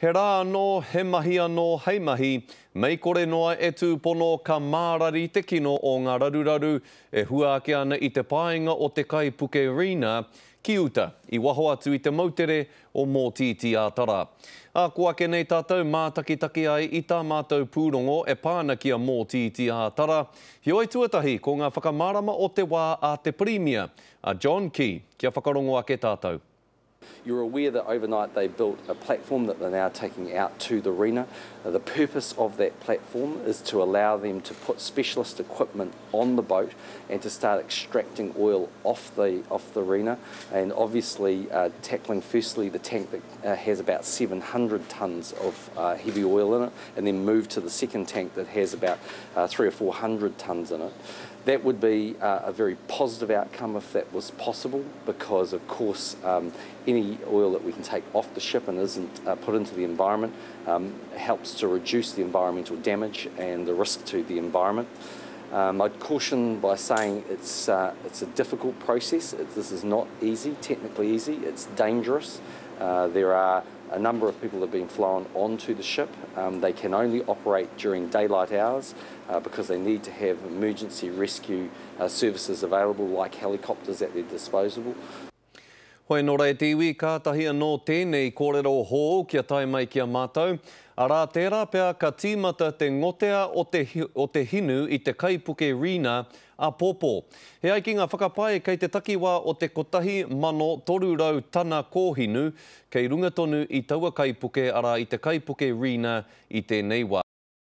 He rā anō, he mahi anō hei mahi, mei kore noa e tūpono ka mārari te kino o ngā raruraru e hua ake ana i te paenga o te kaipuke Rina ki uta, i waho atu i te moutere o Mōtītī-ā-Tara. Ā, ko ake nei tātou mātakitaki ai i tā mātou pūrongo e pā ana ki a Mōtītī-ā-Tara. Heoi tuatahi, ko ngā whakamārama o te wā a te Pirimia, a John Key, kia whakarongo ake tātou. You're aware that overnight they built a platform that they're now taking out to the Rena. The purpose of that platform is to allow them to put specialist equipment on the boat and to start extracting oil off the, off the Rena and obviously uh, tackling firstly the tank that uh, has about 700 tonnes of uh, heavy oil in it and then move to the second tank that has about uh, three or 400 tonnes in it. That would be uh, a very positive outcome if that was possible because, of course, um, any oil that we can take off the ship and isn't uh, put into the environment um, helps to reduce the environmental damage and the risk to the environment. Um, I'd caution by saying it's, uh, it's a difficult process. It, this is not easy, technically easy. It's dangerous. Uh, there are a number of people have been flown onto the ship. Um, they can only operate during daylight hours uh, because they need to have emergency rescue uh, services available like helicopters at their disposal. Hoi nō rei te iwi, kātahi anō tēnei kōrero hou kia tae mai ki a mātou. Arā, tērā pea ka tīmata te ngotea o te, o te hinu i te kaipuke Rina āpōpō. He ai ki ngā whakapae kei te takiwā o te 1,300 tana kōhinu kei runga tonu i taua kaipuke, arā, i te kaipuke Rina i tēnei wā.